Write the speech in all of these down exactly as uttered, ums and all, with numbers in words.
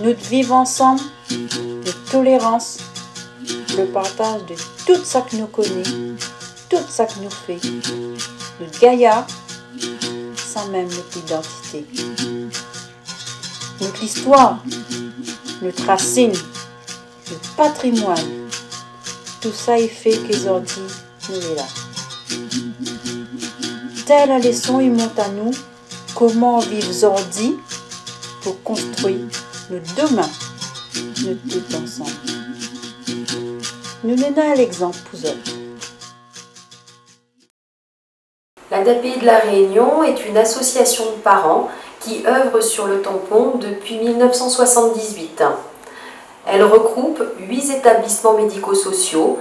Nout viv ansanm, nout tolérans, le partaz de tout sak nou koné, tout sak nou fé, nout gayar, san mèm nout idantité. Nout listoir, nout rasine, nout patrimoine, tousa i fé ke zordi nou lé la. Tèl in léson i mont anou koman viv zordi pou konstrui nout domin, nou tout ansanm. Nou néna in légzanp pou zot. L'ADAPEI de La Réunion est une association de parents qui œuvre sur le tampon depuis mille neuf cent soixante-dix-huit. Elle regroupe huit établissements médico-sociaux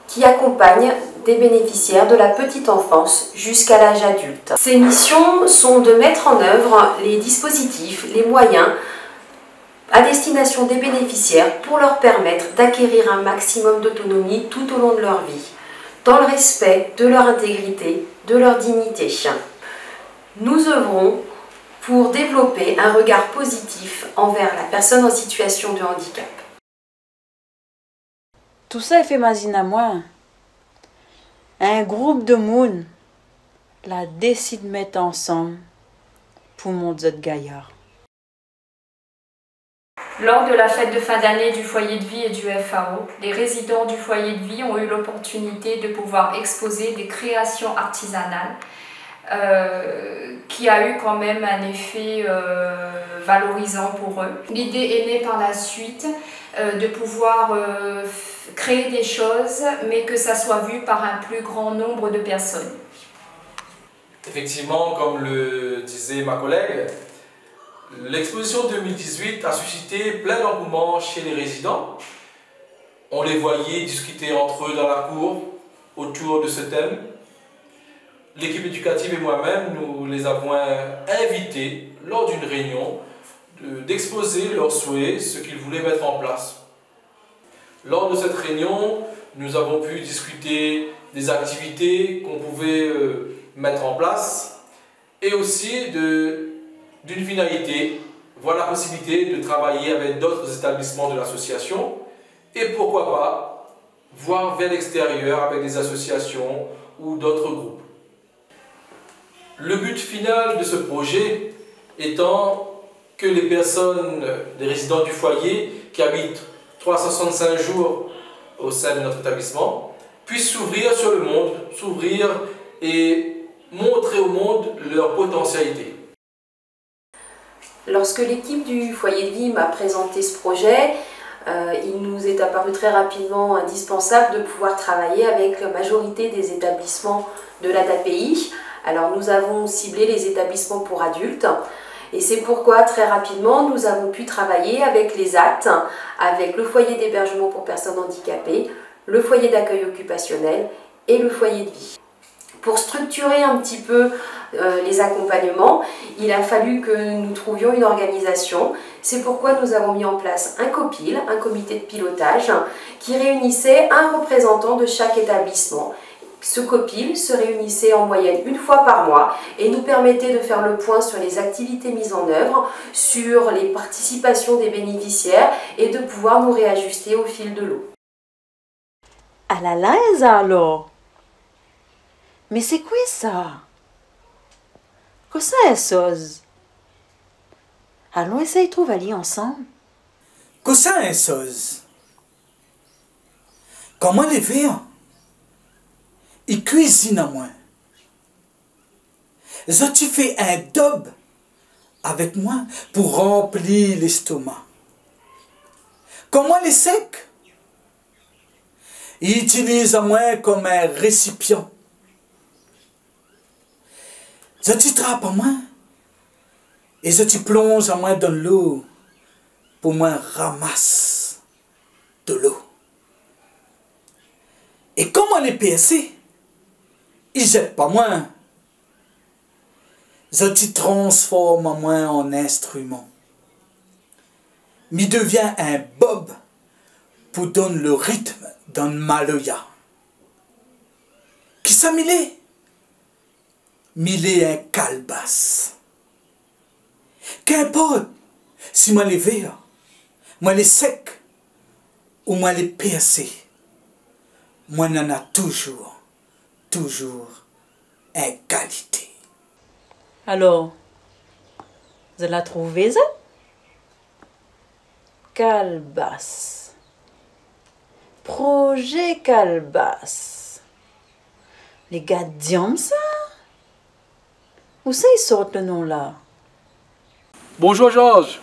qui accompagnent des bénéficiaires de la petite enfance jusqu'à l'âge adulte. Ses missions sont de mettre en œuvre les dispositifs, les moyens à destination des bénéficiaires pour leur permettre d'acquérir un maximum d'autonomie tout au long de leur vie, dans le respect de leur intégrité, de leur dignité. Nous œuvrons pour développer un regard positif envers la personne en situation de handicap. Tousa i fé mazine amoin in group de moun la désid mèt ansanm pou mont zot gayar. Lors de la fête de fin d'année du foyer de vie et du F A O, les résidents du foyer de vie ont eu l'opportunité de pouvoir exposer des créations artisanales, euh, qui a eu quand même un effet, euh, valorisant pour eux. L'idée est née par la suite, euh, de pouvoir, euh, f-, créer des choses, mais que ça soit vu par un plus grand nombre de personnes. Effectivement, comme le disait ma collègue, l'exposition deux mille dix-huit a suscité plein d'engouement chez les résidents. On les voyait discuter entre eux dans la cour autour de ce thème. L'équipe éducative et moi-même, nous les avons invités lors d'une réunion de, d'exposer leurs souhaits, ce qu'ils voulaient mettre en place. Lors de cette réunion, nous avons pu discuter des activités qu'on pouvait, euh, mettre en place et aussi de, d'une finalité, voir la possibilité de travailler avec d'autres établissements de l'association et pourquoi pas voir vers l'extérieur avec des associations ou d'autres groupes. Le but final de ce projet étant que les personnes, les résidents du foyer qui habitent trois cent soixante-cinq jours au sein de notre établissement, puissent s'ouvrir sur le monde, s'ouvrir et montrer au monde leur potentialité. Lorsque l'équipe du foyer de vie m'a présenté ce projet, euh, il nous est apparu très rapidement indispensable de pouvoir travailler avec la majorité des établissements de l'ADAPEI. Alors, nous avons ciblé les établissements pour adultes et c'est pourquoi, très rapidement, nous avons pu travailler avec l'ESAT, avec le foyer d'hébergement pour personnes handicapées, le foyer d'accueil occupationnel et le foyer de vie. Pour structurer un petit peu, euh, les accompagnements, il a fallu que nous trouvions une organisation. C'est pourquoi nous avons mis en place un COPIL, un comité de pilotage, qui réunissait un représentant de chaque établissement. Ce COPIL se réunissait en moyenne une fois par mois et nous permettait de faire le point sur les activités mises en œuvre, sur les participations des bénéficiaires et de pouvoir nous réajuster au fil de l'eau. Alala, Elsa, alor. Mé sé koué sa ? Kosa in soz ? Alon éséy trouv ali ansanm. Kosa in soz ? Kan moin lévé, i kuizine amoin. Zot i fé in dob avèk moin pou ranpli lèstoma. Kan moin lé sèk, i itiliz amoin konm in résipian. Zot i trap amoin é zot i plonz amoin dan lo pou moin ramas dolo. É kom moin lé pèrsé, i zèt pa moin. Zot i transform amoin an instriman. Mi devien in bob pou donn le ritm dan maloya. Kisa mi lé? Mi lé in kalbas. Kinport si moin lé vèr, moin lé sèk ou moin lé pèrsé, moin nana touzour, touzour in kalité. Alor, zot la trouvé sa? Kalbas. Projé kalbas. Lé gard dianm sa? Ousa i sort le non la? Bonjour Georges.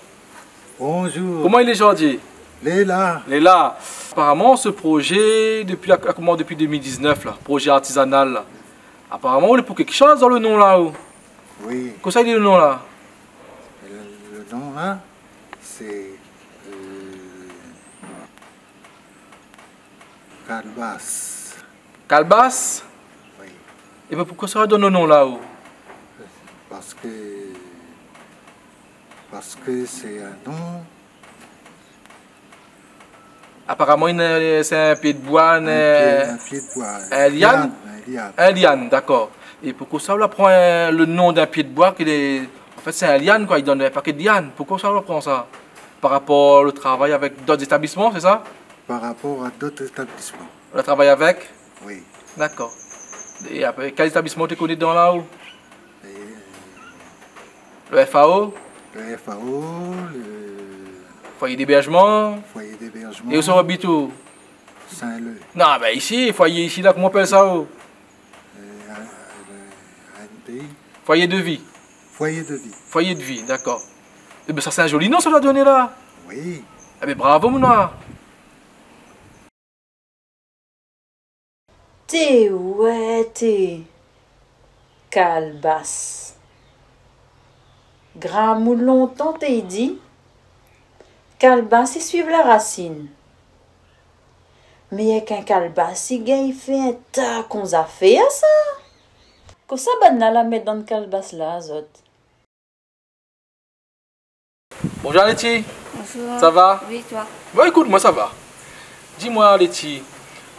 Bonjour. Koman i lé zordi? Lé la. Lé la. Aparaman se projé, depi la, koman, depi deux mille dix-neuf la, projé artizanal la. Aparaman ou lé pou kékshoz dan le non la ou? Oui. Kosa i lé le non la? Le, le non la, sé, euh, Kalbas. Kalbas? Oui. É bin, poukosa ou la donn le non la ou? Parske, parske sé in non. Aparaman, in, sé in pié d'boi, in, in pié, in pié d'boi, in liane? Liane, in liane. In liane, dakor. É poukosa ou la pran le non d'in pié d'boi ki lé, an fèt, sé in liane, koi, i donn in paké d'liane? Poukosa ou la pran sa? Par rapor le travay avèk dot établisman, sé sa? Par rapor a dot établisman. Ou la travay avèk? Oui. Dakor. É apré, kèl établisman ou té koné dan la ou? É, le F A O? Le F A O, le foyer d'hébergement. Foyer d'hébergement. É ousa ou abit ou? Saint-Leu. Non, bin isi, foyer isi la, koman i apèl sa ou? Euh, euh, A N P. Foyer de vie. Foyer de vie. Foyer de vie, dakor. É bin sa sé in zoli non sa ou la doné la. Oui. É bin bravo mon noir. Té oué té, kalbas. Gramoun lontan té i di, kalbas i suiv la rasine. Mé èk in kalbas i gingn fé in ta kon zafèr sa. Kosa banna la mèt dan kalbas la, zot? Bonjour Letty. Bonjour. Ça va ? Oui, toi ? Bon, écoute, moi ça va. Dis-moi Letty,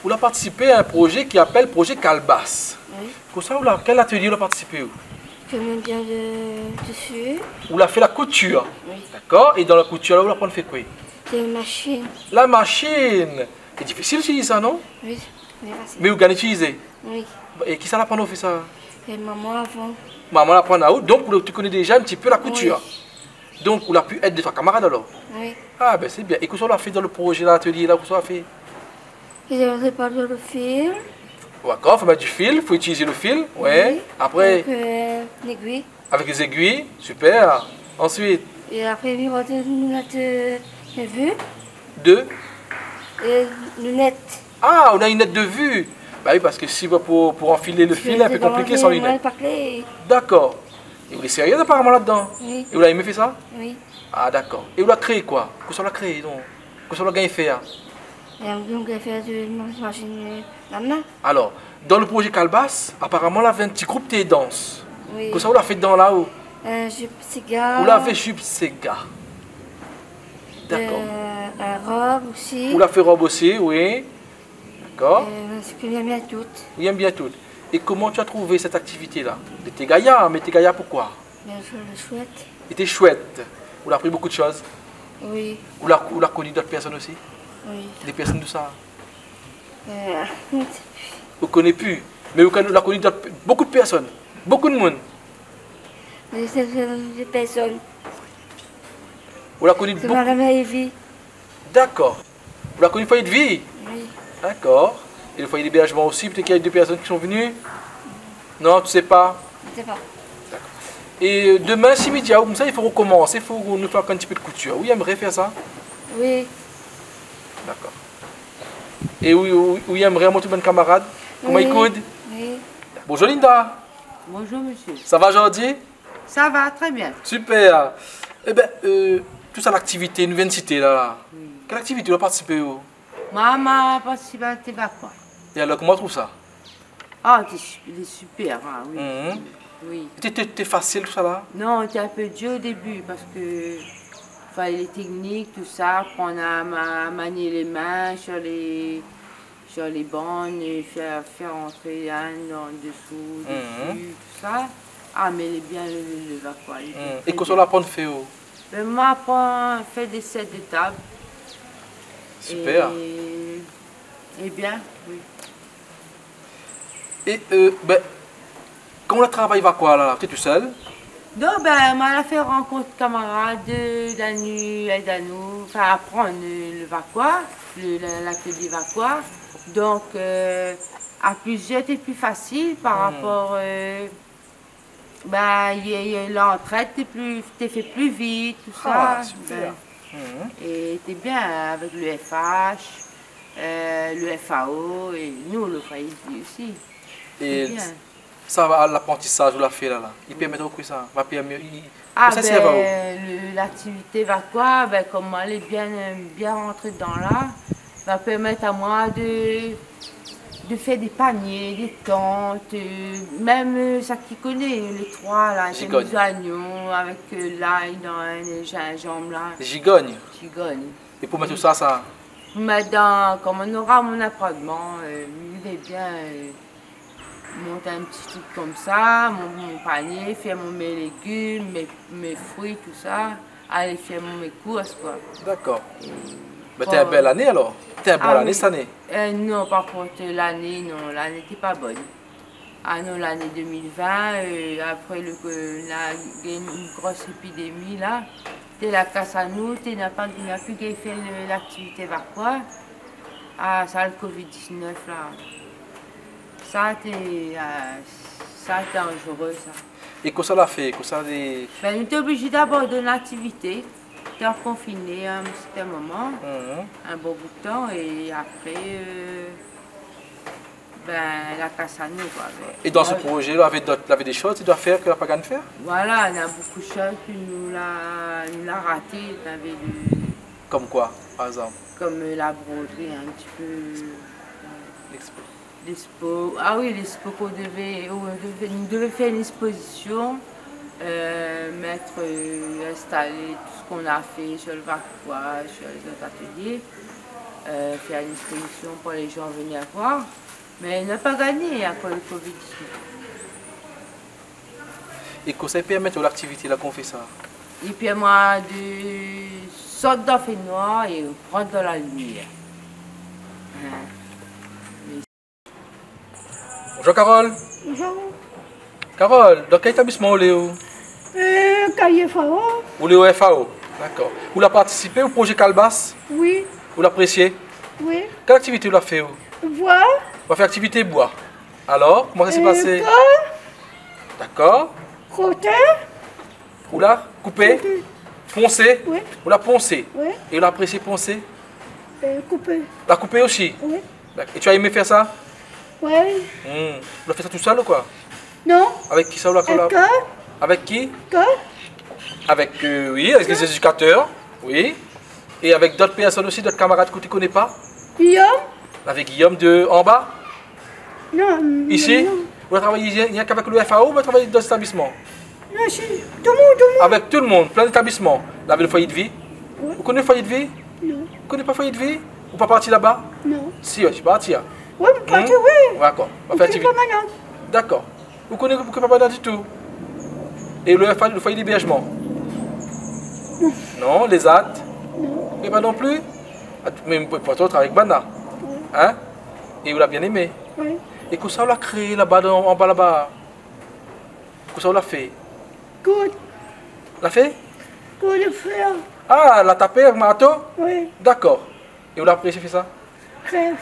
ou la participé à un projet qui appelle Projet Kalbas. Oui. Kosa ou la, kèl atelié ou la partisipé ou ? Je mets bien le tissu. Ou la fé la koutir. Oui. Dakor. É dan la koutir la, ou la aprann fé koué ? Sé in mashine. La mashine. Lé difisil si sa, non ? Oui, lé fasil. Mé ou gingn itilizé ? Oui. É kisa la aprann ou fé sa ? É momon avan. Momon la aprann aou, donk ou, ou koné déza in ti pé la koutir. Oui. Donk ou la pu èd dé troi kamarad alor. Oui. Ah bin sé bien. É kosa ou la fé dan le projé la, atelié la, kosa ou la fé ? Fo répar le fil. Dakor, fo mèt du fil, fo itiliz le fil. Oui. Apré ? Avèk, euh, légui. Avèk lé zégui, super. Ansuit ? É apré, mi rod in linèt, euh, de vu. De ? Euh, linèt. Ah, ou na linèt de vu. Ba oui, parske si pou, pou anfilé le fil, sé in pé konpliké san linèt. Dakor. É ou lé sérié aparaman ladan. Oui. É ou la èm fé sa ? Oui. Ah, dakor. É ou la kréé koi ? Kosa ou la kréé, donk ? Kosa ou la gingn fé, in ? É ou gingn fé de mashine, euh, la min. Alor, dan le projé Kalbas, aparaman, lavé in ti group té dans. Oui. Kosa ou la fé dan la ou ? Euh, jupe séga. Ou la fé jupe séga. Dakor. Euh, euh, rob osi. Ou la fé rob osi, oui. Dakor. Euh, parske mi èm bien tout. Ou èm bien tout. É koman ou la trouvé sèt aktivité la ? Ou té gayar, mé té gayar poukoi ? Bien, je le souhaite. Lété shouèt. Ou la apri bonpé de shoz. Oui. Ou la, ou la koni dot pèrsone osi ? Oui. Dé pèrsone ousa ? Euh, ou koné pu. Mé ou koné, ou la koni dot, bonpé de pèrsone. Bonpé de moun. Mé sé, sé dé pèrsone. Ou la koni bonpé. Sé madam Evie. Dakor. Ou la koni foyer de vie ? Oui. Dakor. É le foyer d'hébergement osi, pétèt k'i na dé pèrsone ki son venu ? Non, tu sais pas ? Je sais pas. Dakor. É, euh, demin, si mi di aou konmsa, i fo rokomansé, i fo nou fé in ti pé de koutir. Ou èmré fé sa ? Oui. Dakor. É ou, ou, ou èmré amontr bann kamarad koman i koud ? Oui. Bonjour Linda. Bonjour monsieur. Sa va zordi ? Ça va, très bien. Super. Ébin, euh, Tout sa laktivité nou vien sité la, la. Kèl aktivité ou la partisipé, ou ? Moin, ma partisipé a Vakwa. É alor, koman ou trouv sa ? Ah, té su-, lé super, ah oui. Mhm. Oui. Té, té, té fasil tout sa la ? Non, té in pé dir o débi parske falé lé téknik, tout sa, aprann a ma-, manié lé min, sir lé, sir lé bann, é fé, fé rantré inn an désou, dési, tout sa. Ah, mé lé bien le, le, le Vakwa, lé tré bien. É kosa ou la aprann fé, ou ? Ben, ma aprann fé dé sèt de tab. Super. É, é bien, oui. É, euh, ben, kan ou la travay Vakwa la, la, té tousèl ? Non, ben, ma la fé rankont kamarad, euh, dan, euh, dan, anfin, aprann, euh, le Vakwa, le, la, latélié Vakwa. Donk, euh, a plizièr, té pli fasil par rapor, euh, ben, i, i, lantrèd, té pli, té fé pli vit, tout sa. Ah, super. Ben, é té bien avèk le F H, euh, le F A O, é nou, le foyer de vie osi. Té bien. Sa va, laprantisaz ou la fé la, la, i pèrmèt aou koué sa ? Va pèrmèt, i, i, ah, sa sèrv aou ? Ben, le, laktivité Vakwa, ben, kom moin lé bien, bien rantré dedan la, va pèrmèt amoin de, de fé dé panié, dé tant, euh, mèm, euh, sa ki koné, lé troi la, zigonn, lé zoignon, avèk, euh, lay dan, euh, lé zinzanm la. Zigonn. Zigonn. É pou mèt ousa sa ? Mèt dan, kom nou nora mon apartman, euh, mi vé bien, euh, mont in ti truk komsa, mon, mon panié, fé mon, mé légim, mé, mé frui, tout sa, alé fé mon, mé kours, koi. Dakor. É bon. Ben, té in bèl ané alor. Té in bon ané, ah oui, sèt ané. Euh, non, par kont, lané, non, lané té pa bone. Ah non, lané deux mille vingt, euh, apré le, euh, la, in gro épidémi la, té la kas anou, té na pa, na pi gingn fé le, laktivité Vakwa. Ah, sa, le covid dix-neuf la. Sa té, euh, sa té danzéré, sa. É kosa la fé, kosa lé... Ben, nou té oblizé d'abandonn laktivité. Té konfiné in sèrtin moman, mhm, in bon bout tan, é apré, euh, ben, la kas anou, koi. É dan se projé la, lavé dot, lavé dé shoz i doi fèr ke la pa gingn fèr ? Voilà, na bonpé shoz ke nou la, nou la raté, lavé de... Kom koi, par égzanp ? Kom, euh, la brodri, in ti pé, euh, l'expo. L'expo, ah oui, l'expo k'ou devé, ou devé, nou devé fèr in expozision, euh, mèt, euh, instalé tout sak nou la fé sir le Vakwa, sir lé zot atélié, euh, fèr in expozision pou lé jan vni voir. Mé nou la pa gingné akoz le covid dix-neuf. É kosa i pèrmèt aou laktivité la kan ou fé sa ? I pèrmèt amoin de sort dan fénoir é rant dan la limièr. Hein. Bonjour Carole. Bonjour. Carole, dan kèl établisman ou lé ou ? Euh, kay F A O. Ou lé o F A O, dakor. Ou la partisipé o projé Kalbas ? Oui. Ou la aprésié ? Oui. Kèl aktivité ou la fé ou ? Boi. Ou la fé aktivité boi. Alor, koman sa la pasé ? Euh, kor. Dakor. Kroté. Ou la koupé ? Koupé. Ponsé ? Oui. Ou la ponsé ? Oui. É ou la aprésié ponsé ? Euh, koupé. La koupé osi ? Oui. Dakor. É ou la èm fé sa ? Oui. Hmm. Ou la fé sa tousèl ou koi ? Non. Avèk kisa ou la kolab ? Avèk kor. Avèk ki ? Kor. Avèk, euh, oui, avèk lé zédikatèr, oui. É avèk dot pèrsone osi, dot kamarad ke ou koné pa ? Guillaume. Avèk Guillaume de anba ? Non, isi, non. Ou la travay rienk avèk le F A O, ou la travay dan létablisman ? Non, si, tout le monde, tout le monde. Avèk tout le monde, plin létablisman. Lavé le foyer de vie. Oui. Ou koné le foyer de vie ? Non. Ou koné pa foyer de vie ? Ou pa parti laba ? Non. Si, ouais, ou la parti, hein. Oui, mi parti, oui. Dakor. Ou koné pa mintnan ? Dakor. Ou koné, ou koné pa mintnan ditou ? É le, le foyer d'hébergement ? Non. Non, lé zot ? Non. É pa non pli ? Ah, mé pourtan ou travay avèk banna. Oui. Hein ? É ou la bien èm ? Oui. É kosa ou la kréé laba, dan, anba laba ? Kosa ou la fé ? Koud. La fé ? Koud fèr. Ah, la tapé avèk marto ? Oui. Dakor. É ou la aprésié fé sa ? Rèv.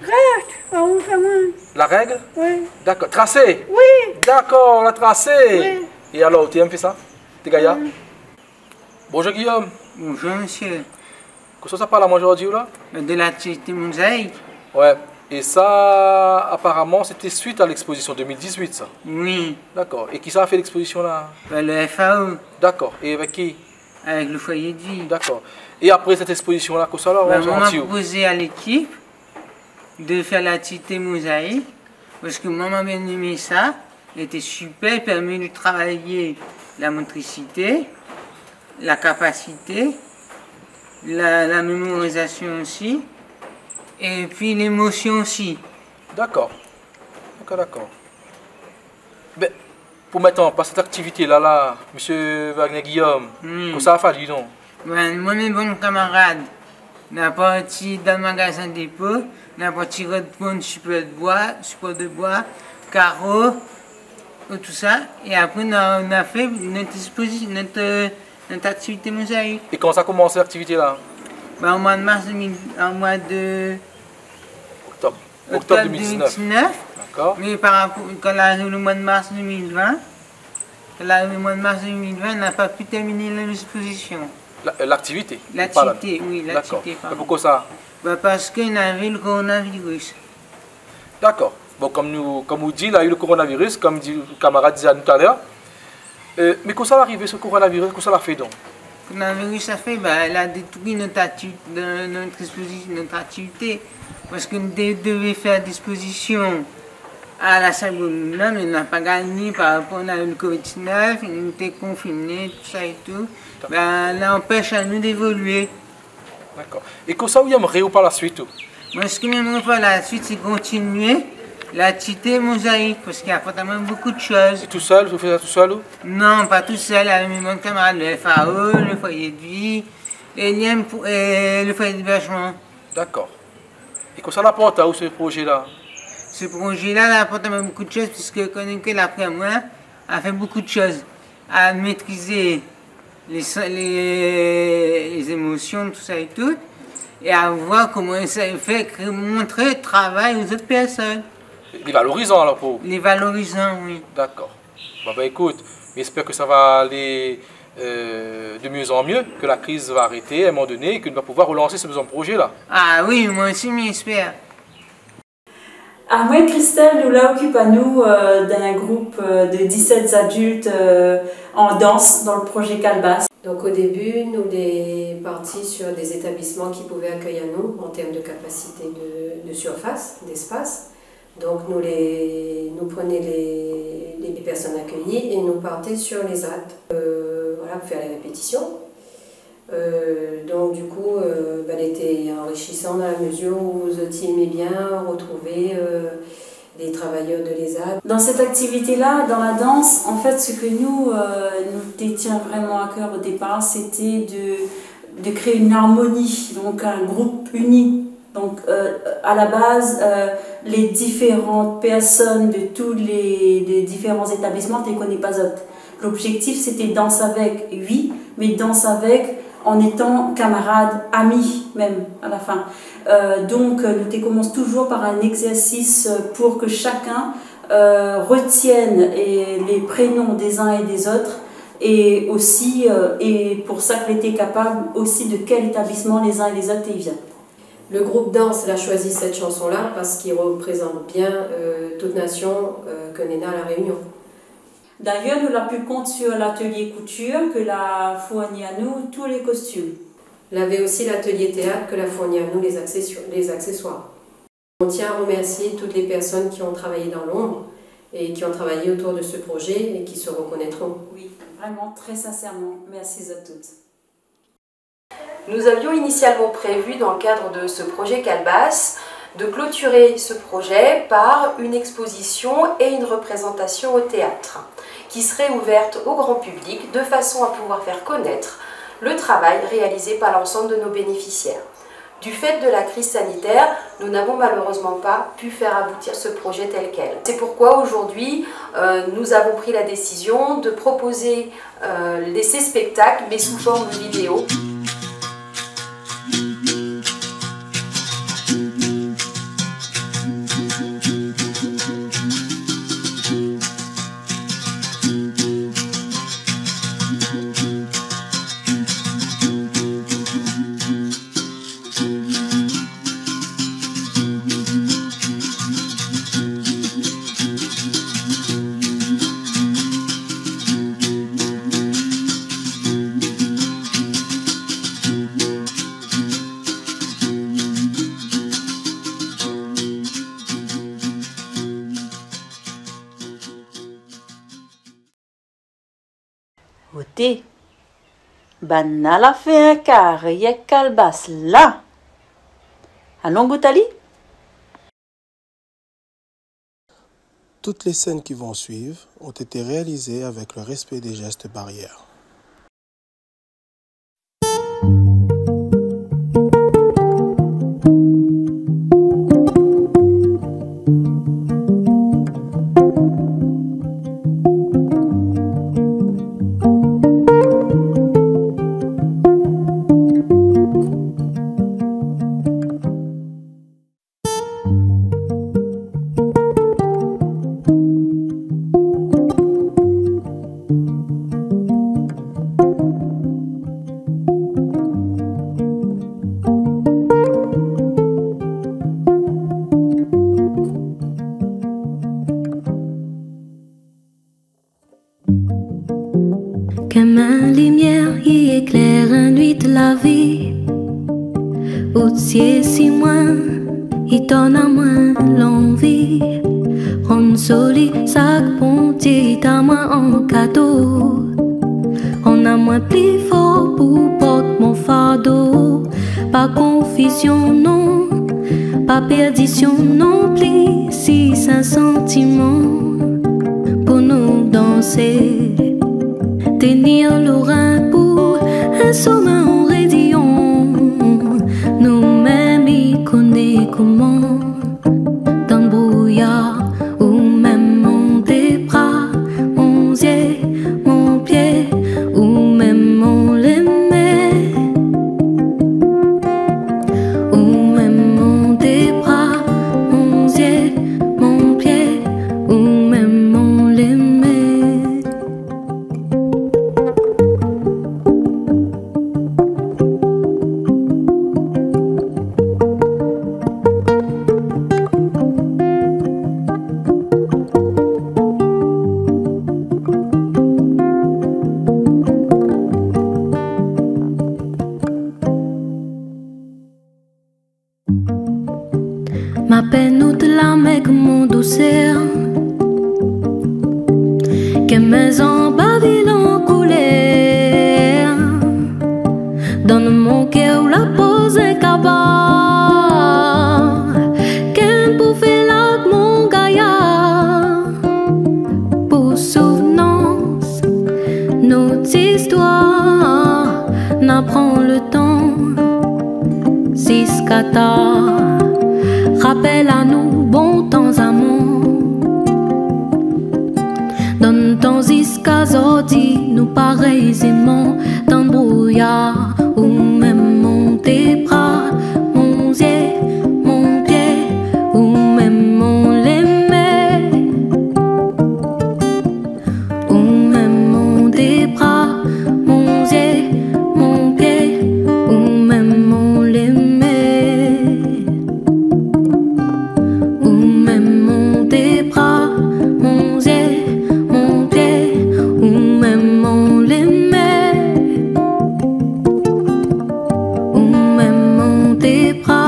Rèv, ah, ou fé moin. La règ ? Oui. Dakor. Trasé ? Oui. Dakor, la trasé. Oui. É alor, ou té èm fé sa ? Té gayar ? Oui. Bonjour Guillaume. Bonjour monsieur. Kosa sa parl amoin zordi la ? De laktivité mozaïk. Ouais. É sa, aparaman, sété suit a lékspozision deux mille dix-huit, sa ? Oui. Dakor. É kisa la fé lékspozision la ? Bin, le F A O. Dakor. É avèk ki ? Avèk le Foyer de Vie. Dakor. É apré sèt ékspozision la, kosa la, Bin, ou moin, ma santi ou ? propozé a lékip de fèr laktivité mozaïk, parske moin, ma bien émé sa. Lété super, i pèrmé de travay la motrisité, la kapasité, la, la mémorizasion osi, épi lémosion osi. Dakor. Dakor, dakor. Bin, pou mèt an plas sèt aktivité la, la, mésyé Wagner Guillaume, Hmm. kosa la fé, di non ? Bin, moin, mé bon kamarad, nou la parti dan le magazin Dépôt, nou la parti rann kont sipor de boi, sipor de boi, karo, é tousa. É apré, nou la, nou la fé nout ékspozi-, nout, euh, nout aktivité mozaïk. É kan sa la komansé, laktivité la ? Bin, o moi de mars deux mille, o moi de Oktob. Oktob deux mille dix-neuf. Oktob deux mille dix-neuf. Dakor. Mé par rapor, kan la ariv le moi de mars deux mille vingt, kan la ariv le moi de mars deux mille vingt, nou la pa pu tèrminé lékspozision. La, euh, laktivité, ou pa la... Laktivité, oui, Dakor. Laktivité, pardon. É poukosa ? Bin, parske navé le coronavirus. Dakor. Bon, kom nou, kom ou di, la u le coronavirus, kom di, kamarad di anou talèr, Euh, mé kosa la arivé, se coronavirus, kosa la fé donk ? Coronavirus la fé, ba, la détrui nout akti-, de-, nout ékspozi-, nout aktivité. Parske nou dé-, devé fèr dé ékspozision a la Saint-Bruno, mé nou la pa gingné par rapor a le covid dix-neuf, nou té konfiné, tousa é tou. Ba, la anpèsh anou d'évolué. Dakor. É kosa ou èmré ou par la suit ou ? Moin, sak mi èmré par la suit, sé kontinié laktivité mozaïk, parske i aport amoin boukou de shoz. É tousèl, ou fé sa tousèl ou ? Non, pa tousèl, avèk mé bann kamarad, le F A O, le Foyer de Vie, é lien pou, é le Foyer d'Hébergement. Dakor. É kosa la aport aou, se projé la ? Se projé la, la aport amoin boukou de shoz, piske kan ou koné ke la pri amoin a fé boukou de shoz, a métrizé lé sa-, lé, lé zémosion, tousa é tou, é a voir koman sa i fé kré-, montr travay o zot pèrsone. Lé valorizan, alor, pou ou ? Lé valorizan, oui. Dakor. Bon, bin, ékout, mi èspèr ke sa va alé, euh, de mieux en mieux, ke la kriz va arété a in moman doné é ke nou va pouvoir relansé se bann projé la. A oui, moin osi, mi èspèr. Amoin é Christelle, nou la okip anou, euh, d'in group, euh, de dix-sept adultes, euh, an dans dan le projé Kalbas. Donk, o débu, nou lé parti sur des établissements qui pouvaient accueillir anou an term de kapasité de, de surface, d'espace. Donk, nou lé, nou prené lé, lé pèrsone akéyi é nou parté sur lé ZAD, euh, voilà, pou fèr lé répétision. Euh, donk, du kou, euh, ba, lété anrichisan dan la mezur ousa zot i èmé bien retrouv, euh, lé travayèr de lé ZAD. Dan sèt aktivité la, dan la dans, an fèt, se ke nou, euh, nou té tien vréman a kèr o dépar, sété de, de kréé in armoni, donk in group ini. Donk, euh, a la baz, euh, lé diféran pèrsone de tout lé, de diféran établisman té koné pa zot. Lobjéktif, sété dans avèk, oui, mé dans avèk an étan kamarad, ami mèm, a la fin. Euh, donk, euh, nou té komans toujour par in égzèrsis, euh, pou ke shakinn, euh, retièn, é, lé prénon dé zin é dé zot, é osi, euh, é pou sak lété kapab osi de kèl établisman lé zin é dé zot té i vien. Le groupe Danse l'a choisi cette chanson-là parce qu'il représente bien, euh, toute nation, euh, ke néna La Réunion. D'ailleurs, nou la pu kont sur l'atelier couture ke la fourni anou tout lé kostim. Lavé osi l'atelier théâtre ke la fourni anou lé accessio-, lé accessoires. On tient à remercier toutes les personnes qui ont travaillé dans l'ombre et qui ont travaillé autour de ce projet et qui se reconnaîtront. Oui, vraiment, très sincèrement, merci à toutes. Nous avions initialement prévu, dans le cadre de ce projet Kalbas, de clôturer ce projet par une exposition et une représentation au théâtre, qui serait ouverte au grand public de façon à pouvoir faire connaître le travail réalisé par l'ensemble de nos bénéficiaires. Du fait de la crise sanitaire, nous n'avons malheureusement pas pu faire aboutir ce projet tel quel. C'est pourquoi aujourd'hui, euh, nous avons pris la décision de proposer, euh, les, ces spectacles, mais sous forme vidéo. goté. Banna la fé in kari èk kalbas la. Alon gout ali. Toutes les scènes qui vont suivre ont été réalisées avec le respect des gestes barrières. Konm in limièr i éklèr in nuit la vi, out zié si moin, i donn amoin lanvi rann zoli sak Bondié i donn amoin an kado. Rann amoin pli for pou port mon fado. Pa konfizion non, pa pèrdision non pli, si sé in santiman pou nou dansé. Ténir lo rin pou in somin an rédion, nou mèm i koné koman. Dan brouyar, ou mèm mon dé bra, mon zié, mon pié, ou mèm mon lémé. Ou mèm mon dé bra, mon zié, mon pié, ou mèm mon lémé. Ma pèn out lam èk mon dousèr, konm in zanbarvil an koulèr. Dan mon kèr ou la poz in kabar, konm pou fé larg mon gayar. Pou souvnans, nout zistoir, na pran lo tan ziska ta rapèl anou bon tan zamon. Dan tan ziska zordi, nou parèy zéman dan brouyar. Ou mèm mon dé bra, mon zié, mon pié, ou mèm mon lémé. Ou mèm mon dé bra, mon zié, mon pié, ou mèm mon lémé. Ou mèm mon dé bra, mon zié, mon pié, ou mèm mon lémé. Ou mèm mon dé bra,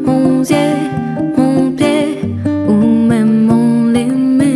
mon zié, mon pié, ou mèm mon lémé.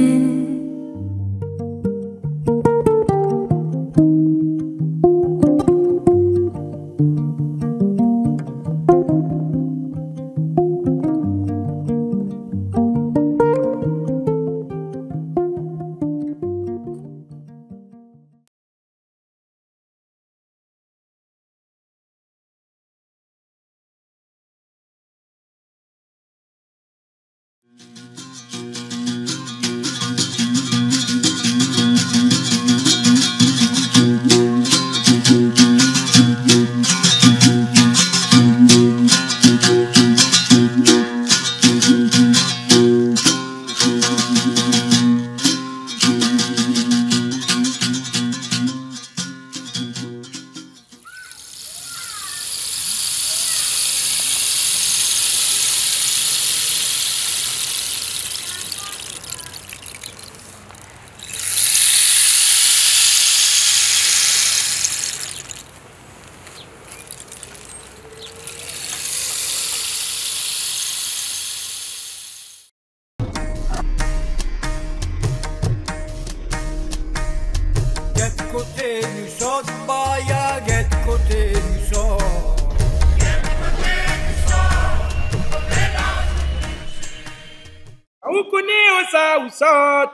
Sort baya, gèt koté nou sort. Ou koné ousa ou sort,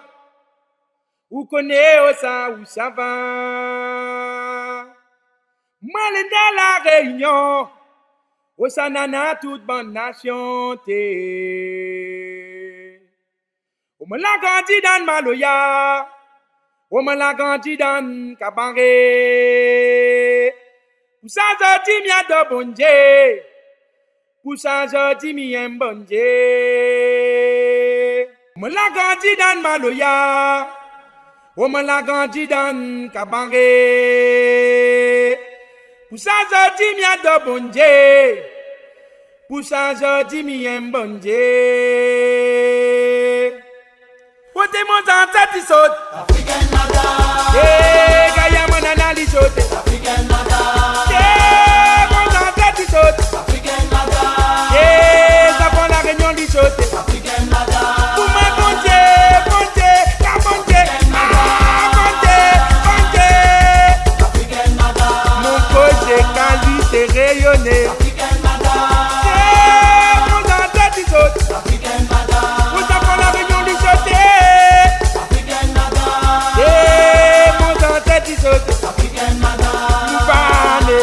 ou koné ousa ou sava. Moin lé dan La Rényon, ousa nana tout bann nasion té. Ou moin la grandi dan maloya, ou moin la grandi dan kabaré. Pou sa zordi mi ador Bondié, pou sa zordi mi èm Bondié. Ou moin la grandi dan maloya, ou moin la grandi dan kabaré. Pou sa zordi mi ador Bondié, pou sa zordi mi èm Bondié. Koté mon zansèt i sot. African mother. Eh, Gaya mon nana li soté. African mother. Eh, mon zansèt i sot. African mother. Eh, sa pran La Rényon li soté. African mother. Pou moin Bondié, Bondié, ka Bondié, ah, Bondié, Bondié. African mother. Mon kozé kali té réyoné. African mother. Eh, mon zansèt i sot. African mother. Ousa pran La Rényon li soté. African mother. Eh, mon zansèt i sot. African mother. Bané,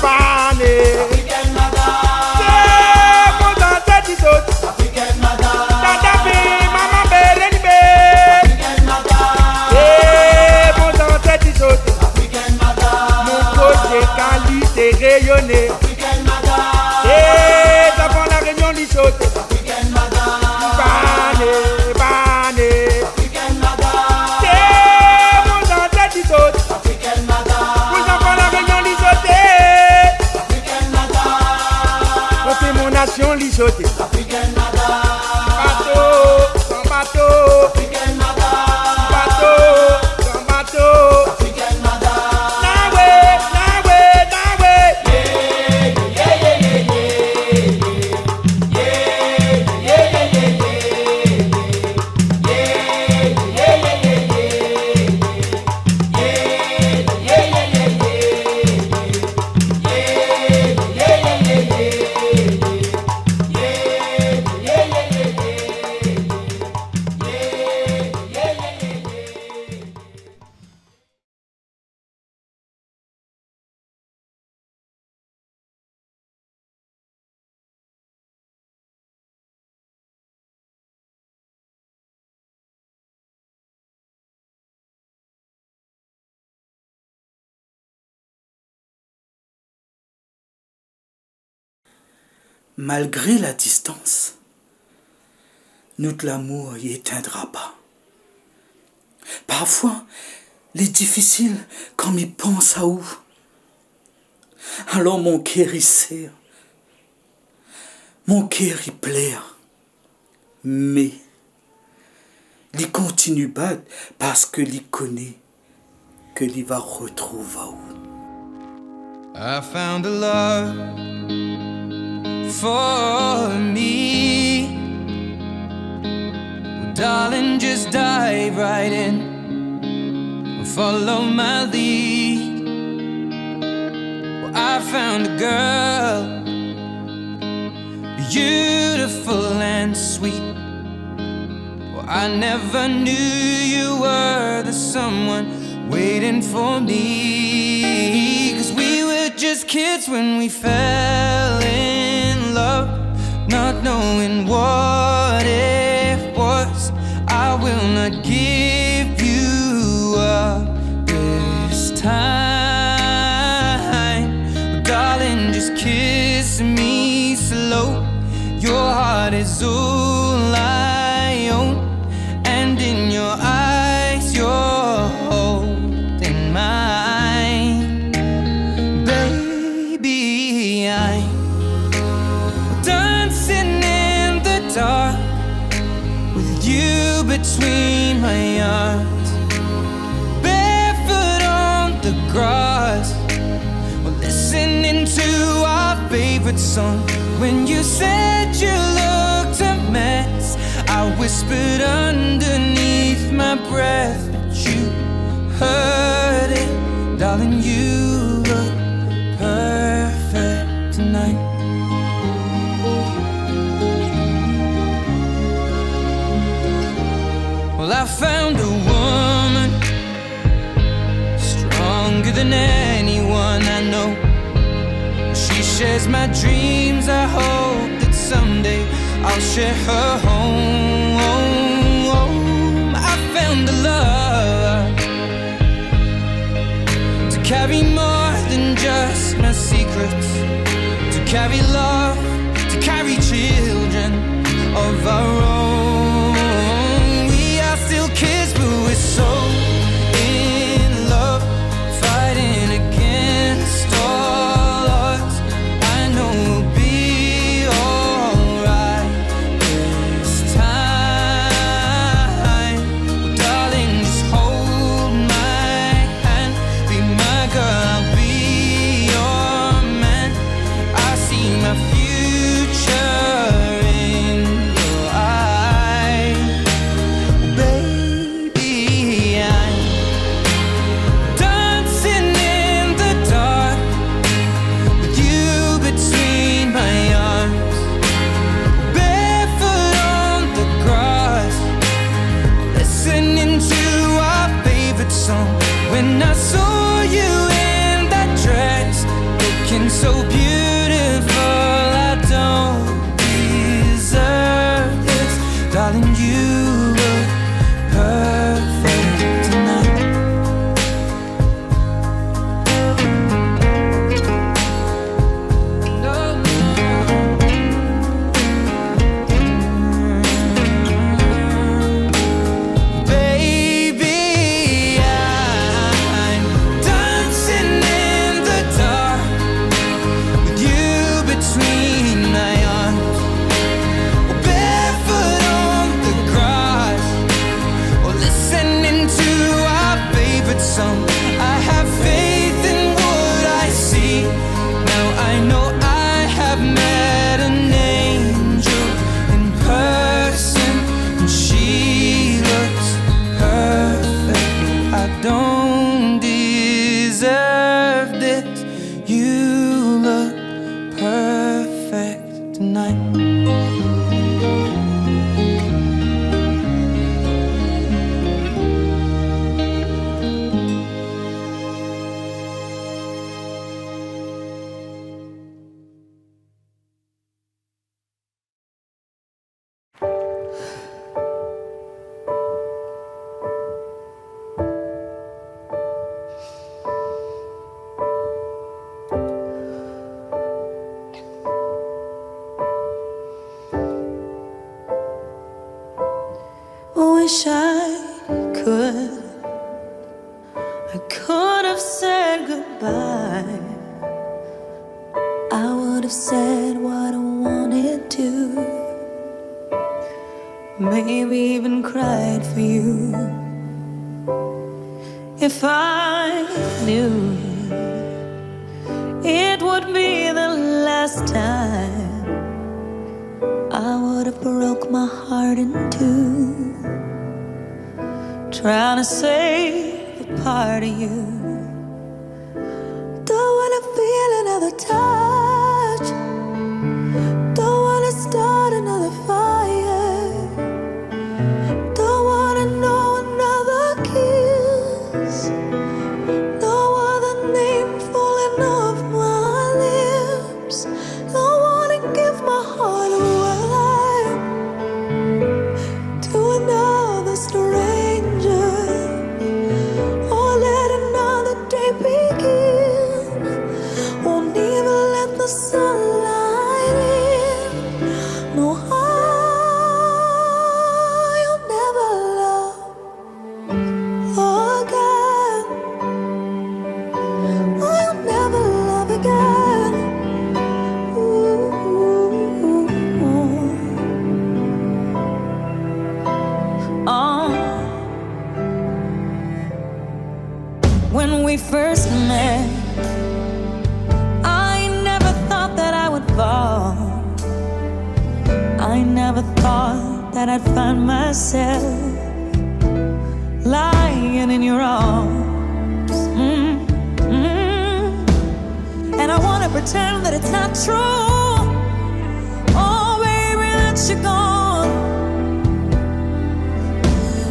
bané. African mother. Eh, mon zansèt i sot. African mother. Tata bé, mama bé, leni bé. African mother. Eh, mon zansèt i sot. African mother. Mon kozé kali té réyoné. African mother. Eh, sa pran La Rényon li soté. African mother. Bané, bané. African mother. Eh, mon zansèt i sot. African mother. Ousa pran La Rényon li soté. African mother. Koté mon nasion li soté. African mother. Bato, san bato. African mother. Bato, san bato. African mother. Nawe, nawe, nawe. Malgré la distans, nout lamour i étindra pa. Parfoi, lé difisil kan mi pans aou. Alor mon kèr i sèr, mon kèr i plèr. Mé li kontinié bat parske li koné ke li va retrouv aou. I found a love for me. Well, darling, just dive right in. Follow my lead. Well, I found a girl, beautiful and sweet. Well, I never knew you were the someone waiting for me. 'Cause we were just kids when we fell in love, not knowing what it was. I will not give you up this time. Darling, just kiss me slow. Your heart is all I own, and in your eyes you're holding mine. Baby, I'm dancing in the dark with you between my arms, barefoot on the grass. We're listening to our favorite song. When you said you looked a mess, I whispered underneath my breath, but you heard it. Darling, you look perfect tonight. Well, I found a woman stronger than anyone I know. She shares my dreams. I hope that someday I'll share her home. I found a love to carry more than just my secrets, to carry love, to carry children of our own. We are still kids, but we're so in love, fighting against all odds. I know we'll be alright this time. Darling, just hold my hand, be my girl, I'll be your man. I see my future in your eyes. Baby, I'm dancing in the dark with you between my arms, barefoot on the grass, listening to our favorite song. When I saw you in that dress, looking so beautiful, I don't deserve this. Darling, you look perfect tonight. Baby, I'm dancing in the dark with you between my arms, barefoot on the grass, or listening to our favorite song. I have faith in what I see. Now I know I have met an angel in person, and she looks perfect. I don't deserve this. You look perfect tonight. Wish I could, I could have said goodbye. I would have said what I wanted to, maybe even cried for you. If I knew it would be the last time, I would have broke my heart in two, trying to save a part of you. Don't wanna feel another touch. Don't wanna start another fire. Don't wanna know another kiss. No other name falling off my lips. Don't wanna give my heart away to another stranger, or let another day begin. Won't even let the sunlight in. No, I'll never love again. I'll never love again. Ooh, ooh, ooh, ooh. Oh. When we first met, I never thought that I would fall. I never thought that I'd find myself lying in your arms. Mm. Tell 'em that it's not true. Oh, baby, that you're gone.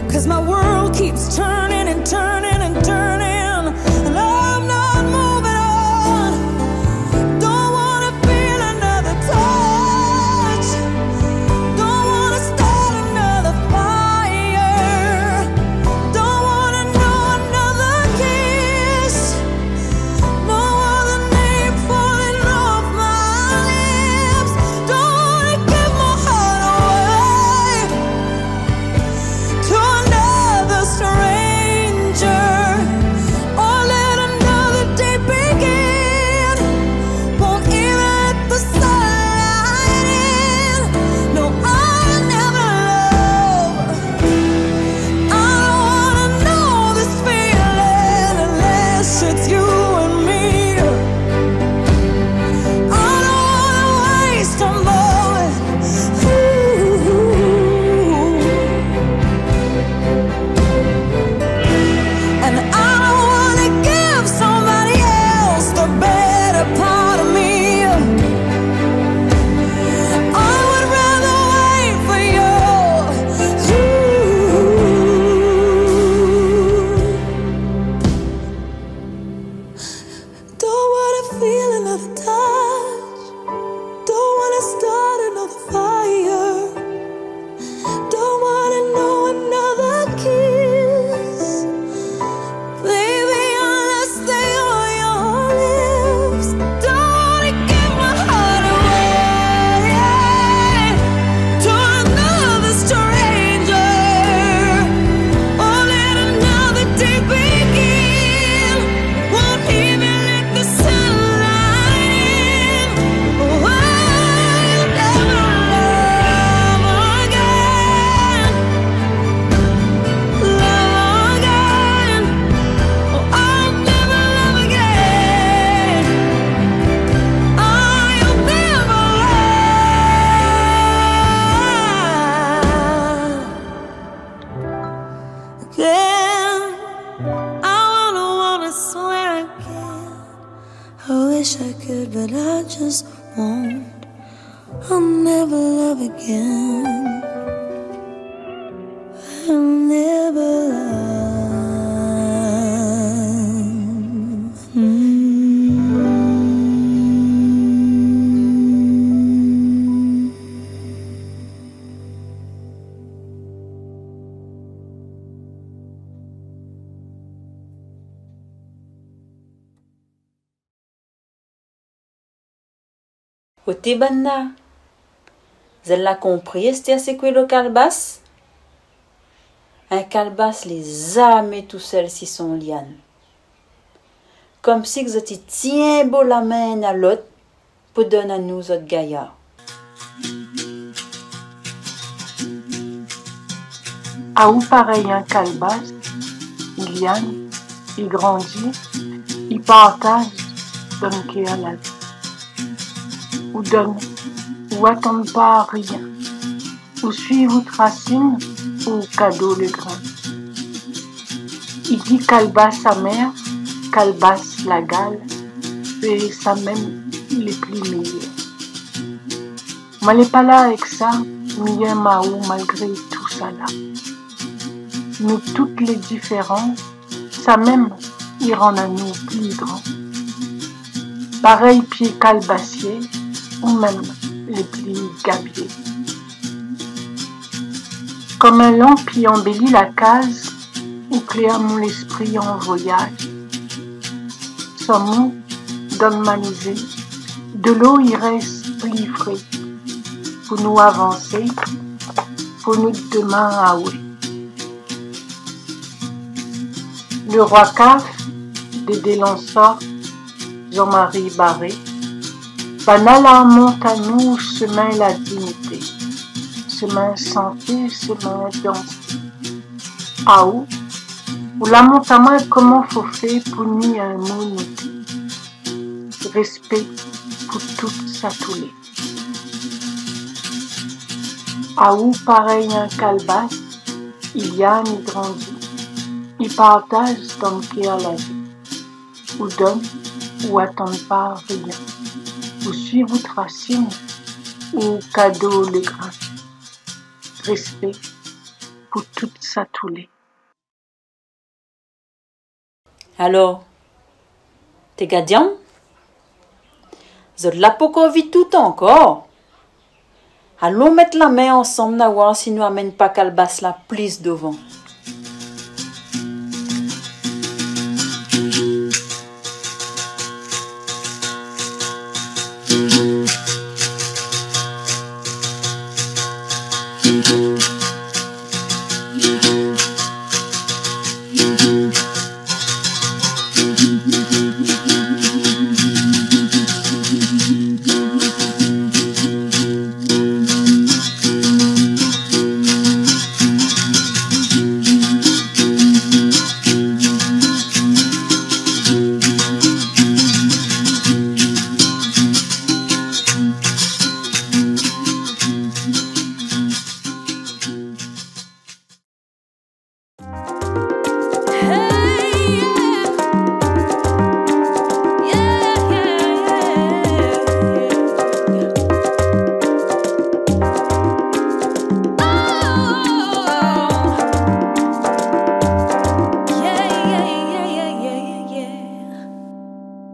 'Cause my world keeps turning and turning and turning, and I'm not moving on. Don't wanna feel another touch. Don't wanna start another fire. Don't wanna know another kiss. No other name falling off my lips. Don't wanna give my heart away to another stranger, or let another day begin. Won't even let the sunlight in. No, I'll never love. I don't wanna know this feeling unless it's you and me. I don't wanna waste a moment. Ooh. And I don't wanna give somebody else the better part of me. I would rather wait for you. Don't wanna feel another touch. Don't wanna start another fire. Don't wanna know another kiss. Baby, unless they are your lips. Don't wanna give my heart away to another stranger, or let another day begin. Won't even let the sunlight in. Oh, I'll never love again. Love again. Oh, I'll never love again. I'll never love again. I wanna, wanna swear again. I wish I could, but I just won't. I'll never love again. I'll never love. Mm. Oté banna, zot la konpri astèr sé koué lo kalbas ? In kalbas lé zamé tousèl si son liann. Konmsi ke zot i tienbo la min inn a lot pou donn anou zot gayar. Aou parèy in kalbas, i liann, i grandi, i partaz, donn kèr la vi. Ou donn, ou atann pa rien. Ou suiv out rasine, ou kado le grin. I di kalbas amèr, kalbas lagal, sé sa mèm lé pli méyèr. Moin lé pa la èk sa, mi yèm aou malgré tousala. Nou tout lé diféran, sa mèm i rann anou pli gran. Parèy pié kalbasié, ou mèm lé pli gabié. Konm in lanp i anbéli la kaz, ou klèr mon léspri an voyaz. Son mou donn ma névé, dolo i rès pli fré. Pou nou avansé, pou nou domin awe. Le Roi Kaf, Dédé Lansor, Jean-Marie Barré, banna la mont anou semin la dignité, semin santé, semin dansé. Aou, ou la mont amoin koman fo fé pou ni in mo noté. Respé pou tout sa toulé. Aou parèy in kalbas, i liann, i grandi, i partaz dan kèr la vi. Ou donn, ou atann pa rien. ou suiv out rasine, ou kado le grin. Respé pou tout sa toulé. Alor, té gadianm, zot la pokor vid tout ankor. Alon mèt la min ansanm, na oir si nou amenn pa kalbas la plis dovan.